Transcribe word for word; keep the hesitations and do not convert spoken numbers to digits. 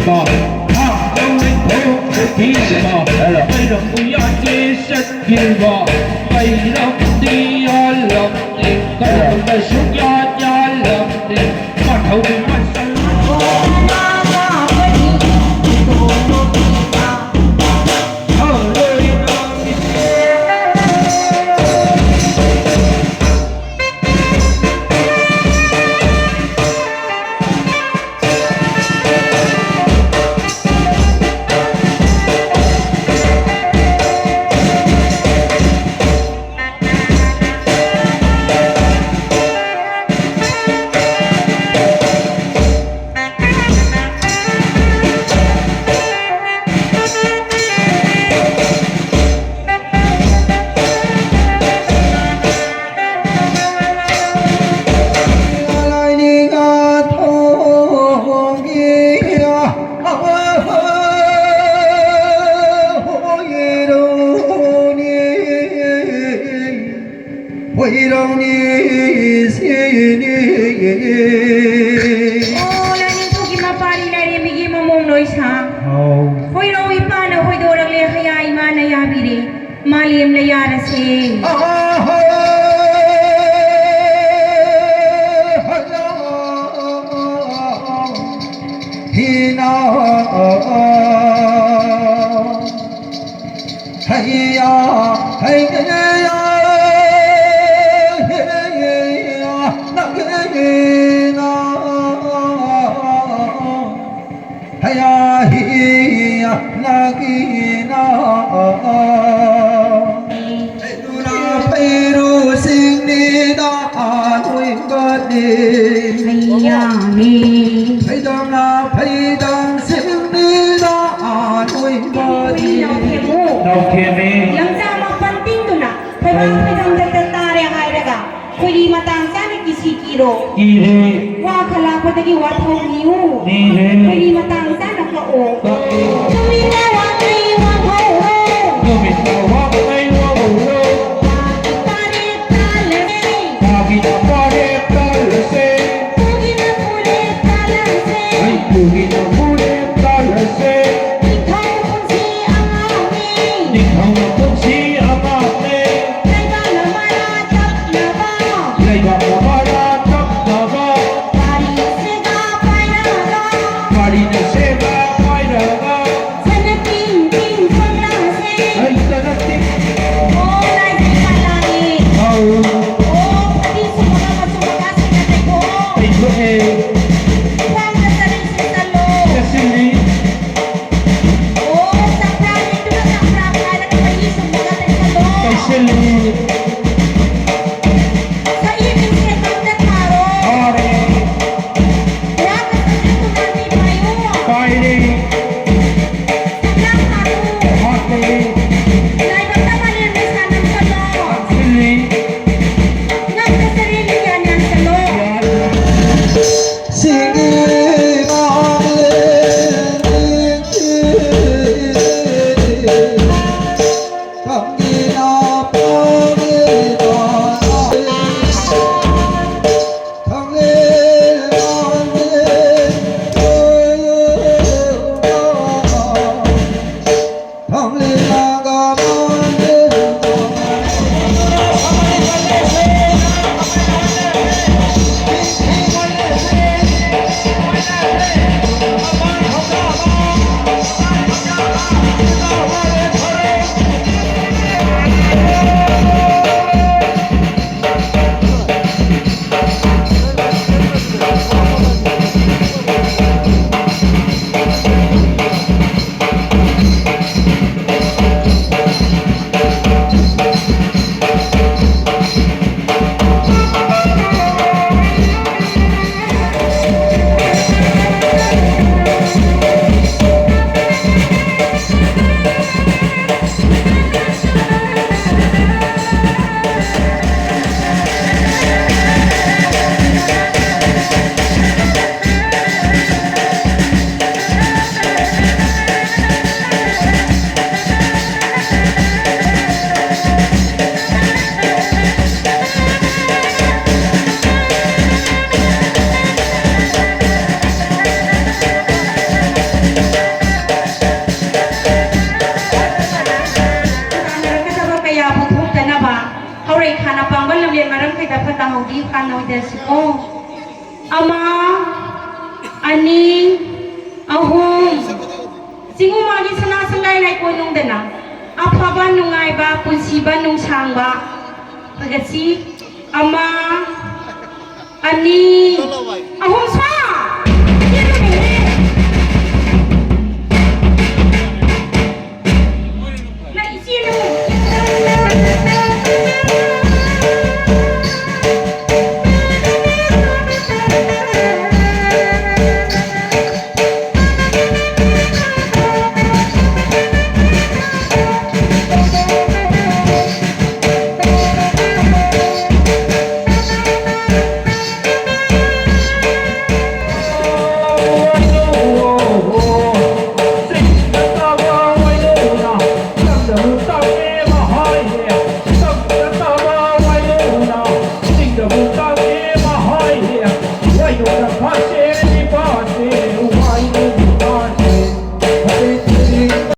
ꯍꯥ? ꯂꯧꯔꯤꯡꯈꯣꯡ ꯅꯨꯄꯤꯅ ꯀꯩꯔꯝꯕꯨ ꯌꯥꯠꯀꯦ ꯆꯠꯈꯤꯕ, ꯀꯩꯔꯝꯗꯤ ꯌꯥꯜꯂꯝꯗꯦ, ꯀꯩꯔꯝꯗ ꯁꯨꯡꯌꯥꯠ ꯌꯥꯜꯂꯝꯗꯦ, ꯃꯊꯧ ꯃꯁꯜ ꯑꯣ, ꯂꯥꯏꯅꯤꯡꯊꯧꯒꯤ ꯃꯄꯥꯔꯤ ꯂꯥꯏꯔꯦꯝꯕꯤꯒꯤ ꯃꯃꯣꯝ ꯂꯣꯏꯁꯥꯡ꯫ ꯑꯧ꯫ ꯍꯣꯏꯔꯧ ꯏꯄꯥꯅ ꯍꯣꯏꯗꯣꯔꯛꯂꯦ, ꯍꯌꯥ ꯏꯃꯥꯅ ꯌꯥꯕꯤꯔꯦ꯫ ꯃꯥꯂꯦꯝ ꯂꯩꯌꯥꯔꯁꯦ꯫ ꯑꯍꯥ! ꯍꯤꯅꯥ꯫ ꯍꯩꯌꯥ, ꯍꯩꯌꯥ, ꯍꯩꯌꯥ, ꯅꯪꯒꯤꯅ꯫ ꯍꯩꯌꯥ, ꯍꯤꯌꯥ, ꯅꯪꯒꯤꯅ꯫ ꯐꯩꯔꯨꯅ ꯐꯩꯔꯨ ꯆꯤꯡꯅꯤꯅ ꯑꯅꯣꯏꯕꯅꯤ꯫ ꯍꯩꯌꯥꯅꯤ꯫ ꯐꯩꯗꯝꯅ ꯐꯩꯗꯝ ꯆꯤꯡꯅꯤꯅ ꯑꯅꯣꯏꯕꯅꯤ꯫ ꯅꯥꯎꯊꯦꯝꯕꯨ꯫ ꯅꯥꯎꯊꯦꯝꯕꯤ꯫ ꯂꯪꯖꯥ ꯃꯥꯄꯟ ꯇꯤꯡꯗꯨꯅ ꯐꯩꯕꯥꯛ ꯐꯩꯗꯝꯗ ꯇꯥꯔꯦ ꯍꯥꯏꯔꯒ ꯈꯣꯏꯔꯤ ꯃꯇꯥꯡ ꯆꯥꯅ ꯀꯤꯁꯤ ꯀꯤꯔꯣ꯫ ꯀꯤꯔꯦ꯫ ꯋꯥ ꯈꯂꯥꯛꯄꯗꯒꯤ ꯋꯥꯊꯧ ꯅꯤꯌꯨ꯫ ꯅꯤꯔꯦ꯫ ꯈꯣꯏꯔꯤ ꯃꯇꯥꯡ ꯆꯥꯅ ꯀꯛꯑꯣ꯫ ꯀꯛꯑꯦ꯫ ꯇꯨꯃꯤꯟꯅ ꯋꯥ ꯀꯩ ꯋꯥ ꯍꯧꯔꯣ꯫ ꯇꯨꯃꯤꯟꯅ ꯋꯥ ꯀꯩ ꯋꯥ ꯍꯧꯔꯣ꯫ ꯋꯥꯒꯤ ꯄꯥꯔꯦꯞ ꯇꯥꯜꯂꯁꯦ꯫ ꯋꯥꯒꯤ ꯄꯥꯔꯦꯞ ꯇꯥꯜꯂꯁꯦ꯫ ꯍꯩ, ꯄꯨꯒꯤꯅ ꯄꯨꯔꯦꯞ ꯇꯧꯕꯤꯌꯨ ꯀꯥꯟꯅ ꯑꯣꯏꯗꯁꯤꯀꯣ꯫ ꯑꯃ, ꯑꯅꯤ, ꯑꯍꯨꯝ꯫ ꯆꯤꯡꯉꯨ ꯃꯥꯒꯤ ꯁꯅꯥ ꯁꯪꯒꯥꯏ ꯂꯥꯏꯀꯣꯟ ꯅꯨꯡꯗꯅ ꯑꯐꯕ ꯅꯨꯡꯉꯥꯏꯕ ꯄꯨꯟꯁꯤꯕ ꯅꯨꯡꯁꯥꯡꯕ ꯐꯒꯠꯁꯤ꯫ ꯑꯃ, ꯑꯅꯤ, ꯑꯍꯨꯝ꯫